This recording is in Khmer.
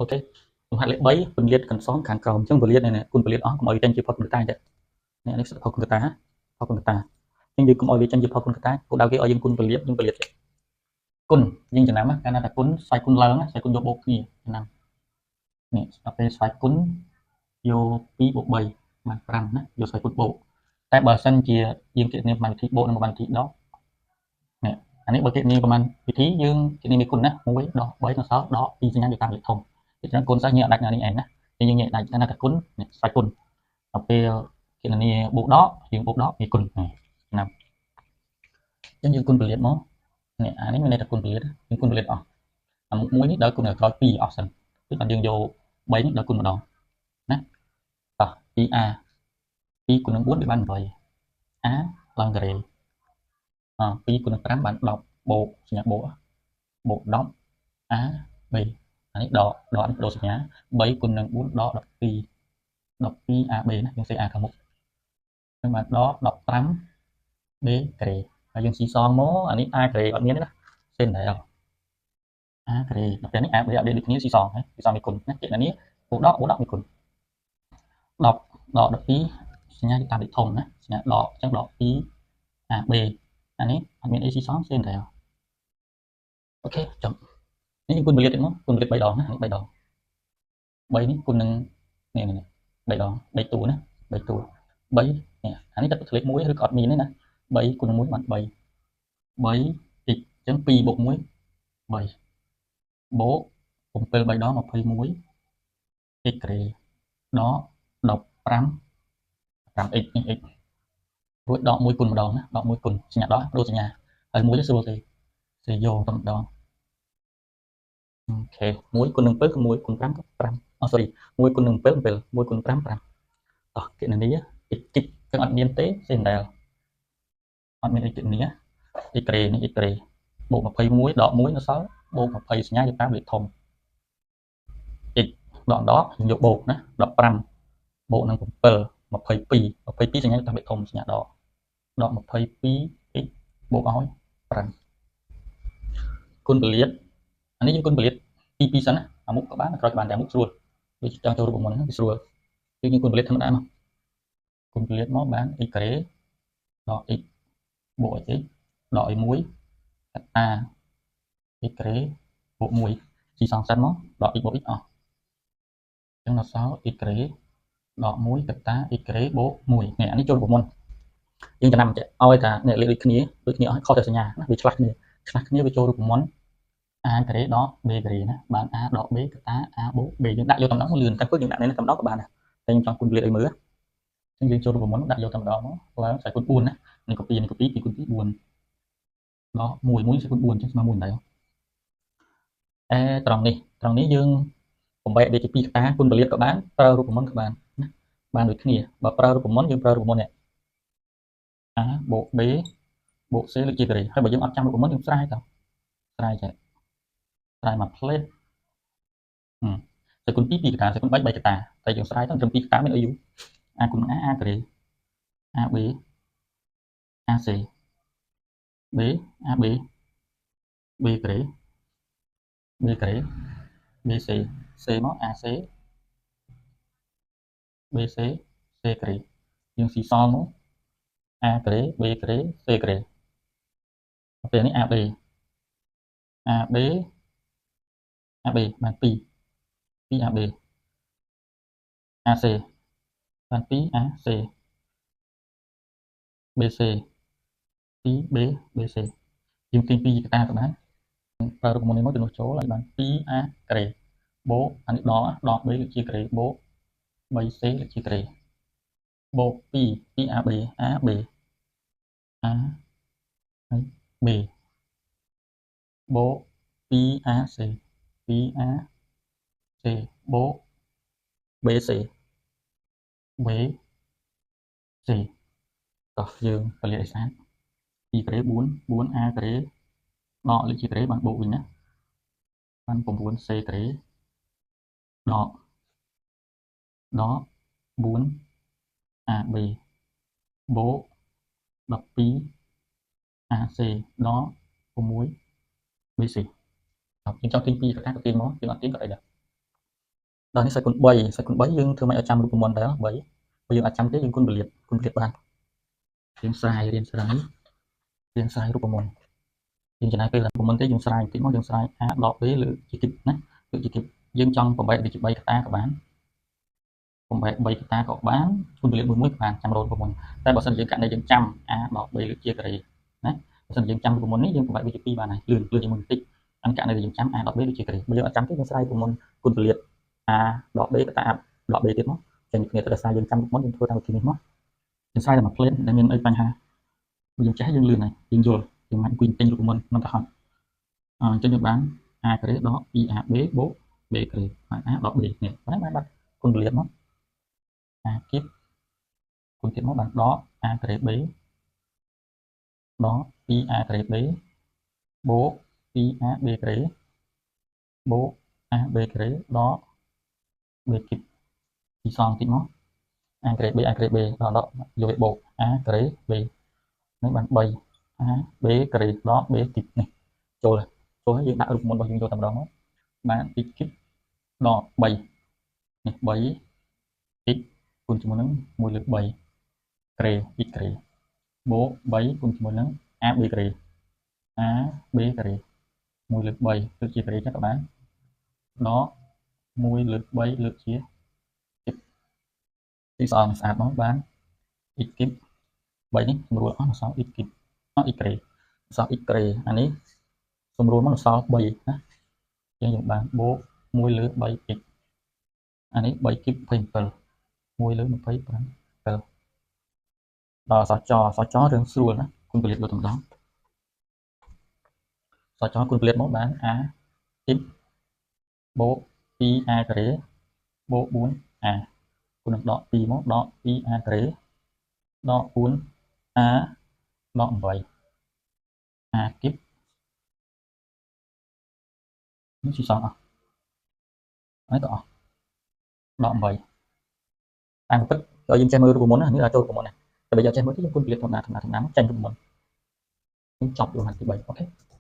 OK លំហាត់លេខ3ពន្លាតកន្សងខាងក្រោមអញ្ចឹងពន្លាតនេះគុណពន្លាតអស់កុំឲ្យចេញជាផុតគុណតាទេនេះនេះផលគុណតាផលគុណតាអញ្ចឹងយើងកុំឲ្យវាចេញជាផលគុណតាគោលដៅគេឲ្យយើងគុណពន្លាតយើងពន្លាតគុណយើងចំណាំកាលណាតែគុណស្វ័យគុណឡើងស្វ័យគុណយកបូកគ្នាចំណាំនេះដល់ពេលស្វ័យគុណយក2បូក3បាន5ណាយកស្វ័យគុណបូកតែបើសិនជាយើងគណនាប្រមាណវិធីបូកនិងប្រមាណវិធីដកនេះអានេះបើគណនាប្រមាណវិធីយើងគណនាមេគុណណា1ដក3នៅសល់ដក2សញ្ញាយកតាមលេខធំដូច្នេះគុណសិស្សញែកដាច់ណានេះឯងណាយើងញែកដាច់ណាតែគុណនេះស្វ័យគុណដល់ពេលគណនាបូកដកយើងបូកដកមានគុណណាអញ្ចឹងយើងគុណពលាតមកនេះអានេះមានន័យថាគុណពលាតយើងគុណពលាតអស់អាមុខមួយនេះដល់គុណក្រោយ2អស់សិនគឺបានយើងយក3នេះដល់គុណម្ដងណាតោះ 2a 2គុណនឹង4វាបាន8 a ឡើងការ៉េអ2គុណនឹង5បាន10បូកសញ្ញាបូកបូក10 a b អានេះដកដកនេះដូរសញ្ញា3គុណនឹង4ដក12 12 ab ណាយើងសេ a ខាងមុខនឹងបានដក15 b ការ៉េហើយយើងស៊ីសងមកអានេះ a ការ៉េអត់មានទេណាសេនដែរ a ការ៉េដល់ពេលនេះ a b a b ដូចគ្នាស៊ីសងហើយស៊ីសងមានគុណណាគណនាបូកដកបូកដកមានគុណ10ដក12សញ្ញាតាមលេខធំណាសញ្ញាដកអញ្ចឹងដក2 a b អានេះអត់មានអីស៊ីសងសេនដែរ OK ចប់នេះគុណពលាតទៀតមកគុណពលាត3ដងណានេះ3ដង3នេះគុណនឹងនេះនេះ3ដង3តួណា3តួ3នេះអានេះតែលេខ1ឬក៏អត់មានទេណា3គុណនឹង1បាន3 3 x អញ្ចឹង2បូក1 3បូក7 3ដង21 x ការ៉េដក15 5x នេះ x រួចដក1គុណម្ដងណាដក1គុណសញ្ញាដកដូរសញ្ញាហើយមួយស្រួលទេសេយកតែម្ដង OK 1គុណនឹង7គឺ1គុណ5ក៏5អូ sorry 1គុណនឹង7 7 1គុណ5 5តោះគណនា x គិតចឹងអត់មានទេសេនដែលអត់មានអីគណនា x ការ៉េនេះ x ការ៉េបូក21ដក1នៅសល់បូក20សញ្ញាយកតាមលេខធំ x ដកដកយើងយកបូកណា15បូកនឹង7 22 22សញ្ញាតាមលេខធំសញ្ញាដកដក 22x បូកឲ្យ5គុណពលាតអានេះយើងគុណពលាត2 2សិនណាអាមុខក៏បានក្រោយក៏បានតែមុខស្រួលដូចចង់ចូលរូបមន្តហ្នឹងវាស្រួលយើងគុណពលាតធម្មតាមកគុណពលាតមកបាន x ការ៉េដក x បូកឲ្យ x ដកឲ្យ1កតា x ការ៉េបូក1ស៊ីសងសិនមកដក x បូក x អស់អញ្ចឹងដល់សល់ x ការ៉េដក1កតា x ការ៉េបូក1នេះអានេះចូលរូបមន្តយើងចំណាំចេះឲ្យថាអ្នកលេខដូចគ្នាដូចគ្នាអស់ខុសតែសញ្ញាណាវាឆ្លាស់គ្នាឆ្លាស់គ្នាវាចូលរូបមន្ត a ការ៉េដក b ការ៉េណាបាន a ដក b កតា a បូក b យើងដាក់យកតំណងលឿនតែពិតយើងដាក់នៅនេះតំណងក៏បានដែរតែខ្ញុំចង់គុណពលាតឲ្យមើលអញ្ចឹងយើងចូលរូបមន្តដាក់យកតែម្ដងមកឡើងខ្សែគុណ4ណានេះកូពីនេះកូពី2គុណ2 4ដក1 1ខ្សែគុណ4អញ្ចឹងស្មើ1ដែរអេត្រង់នេះត្រង់នេះយើងបំបែកវាជា2កតាគុណពលាតក៏បានប្រើរូបមន្តក៏បានណាបានដូចគ្នាបើប្រើរូបមន្តយើងប្រើរូបមន្តនេះ a បូក b បូក c លើកជាការ៉េហើយបើយើងអត់ចាំរូបមន្តយើងស្រាយទៅស្រាយចេះស្រាយមកផ្លេតសេគុណ2 2កតាសេគុណ3 3កតាតែយើងស្រាយទៅត្រឹម2កតាមានអីយូរ a គុណ a a ការ៉េ a b a c b a b b ការ៉េ b ការ៉េ b c c មក a c b c c ការ៉េយើងស៊ីសល់មក a ការ៉េ b ការ៉េ c ការ៉េពេលនេះ a b a b a b បាន2 2 a b a c បាន2 a c b c 2 b b c យើងទាញ2កតាក៏បានប្រើរូបមន្តនេះមកជំនួសចូលហើយបាន 2a ការ៉េបូកអានេះដកដក b លើកជាការ៉េបូក 3c លើកជាការ៉េបូក2 2ab a b a ហើយ b បូក 2ac 2ac បូក bc b c តោះយើងពលាតឲ្យស្អាត2ការ៉េ4 4a ការ៉េដកលេខជាការ៉េបានបូកវិញណាបាន 9c ការ៉េដកដក 4ab បូក 12ac ដក 6bc យើងចង់ទាញ2កតាក៏ទាញមកយើងអត់ទាញក៏អីដែរ ដល់នេះសាច់គុណ3សាច់គុណ3យើងធ្វើម៉េចឲ្យចាំរូបមន្តដែរ3បើយើងអត់ចាំទេយើងគុណពលាតគុណពលាតបានរៀនស្រាយរៀនស្រាយរៀនស្រាយរូបមន្តយើងចំណាយពេលរូបមន្តទេយើងស្រាយបន្តិចមកយើងស្រាយ a ដក b លើជាគីបណាលើជាគីបយើងចង់បំបែកវាជា3កតាក៏បានបំបែក3កតាក៏បានគុណពលាតមួយមួយក៏បានចាំរូបមន្តតែបើសិនយើងករណីយើងចាំ a ដក b លើជាការ៉េណាបើសិនយើងចាំរូបមន្តនេះយើងបំបែកវាជា2បានហើយលឿនលឿនជាងមុនបន្តិចអានករណីដែលយើងចាំ a ដក b លើជាការ៉េបើយើងអត់ចាំទេយើងស្រាយរូបមន្តគុណពលាត a ដក b កតា a ដក b ទៀតមកចេញគ្នាទៅដោយសារយើងចាំរូបមន្តយើងធ្វើតាមវិធីនេះមកយើងស្រាយតែមួយផ្លេតដែលមានអីបញ្ហាបើយើងចេះយើងលឿនហើយយើងយល់យើងមិនអង្គុយទិញរូបមន្តមិនទៅហត់អញ្ចឹងយើងបាន a ការ៉េដក 2ab បូក b ការ៉េហើយ a ដក b នេះបានបានបាត់គុណពលាតមក a គីបគុណទៀតមកបានដក a ការ៉េ b ដក 2a ការ៉េ b បូក 2ab ការ៉េបូក ab ការ៉េដក b គីបទីសងតិចមក a ការ៉េ b a ការ៉េ b ដល់ដកយកវាបូក a ការ៉េ b នេះបាន3 a b ការ៉េដក b គីបនេះចូលចូលហើយយើងដាក់រូបមន្តរបស់យើងចូលតែម្ដងមកបាន x គីបដក3នេះ3 x គុណជាមួយនឹង1លើ3ការ៉េ x ការ៉េបូក3គុណជាមួយនឹង a b ការ៉េ a b ការ៉េ1លើ3លើកជាការ៉េចឹងក៏បានដក1លើ3លើកជាទីស្អងស្អាតមកបាន x គីប3នេះស្រួលអស់អសល់ x គីបអស់ x ការ៉េអសល់ x ការ៉េអានេះសម្រួលមកអសល់3ណាអញ្ចឹងយើងបានបូក1លើ 3x អានេះ3គីប27 1លើ27ដល់អសចអសចរឿងស្រួលណាគុណពលាតយកតែម្ដងសចគុណពលាតមកបាន a គីបបូក 2a ការ៉េបូក 4a គុណនឹងដក2មកដក 2a ការ៉េដក 4a ដក 8 a គីបនេះស៊ីសងអស់ហើយក៏អស់ដក8តាមពិតឲ្យយើងចេះមើលរូបមន្តណានេះដល់ចូលរូបមន្តណាតែបើយើងចេះមើលទេយើងគុណពលាតធម្មតាធម្មតាធម្មតាចាញ់រូបមន្តនេះចប់លំហាត់ទី3OK។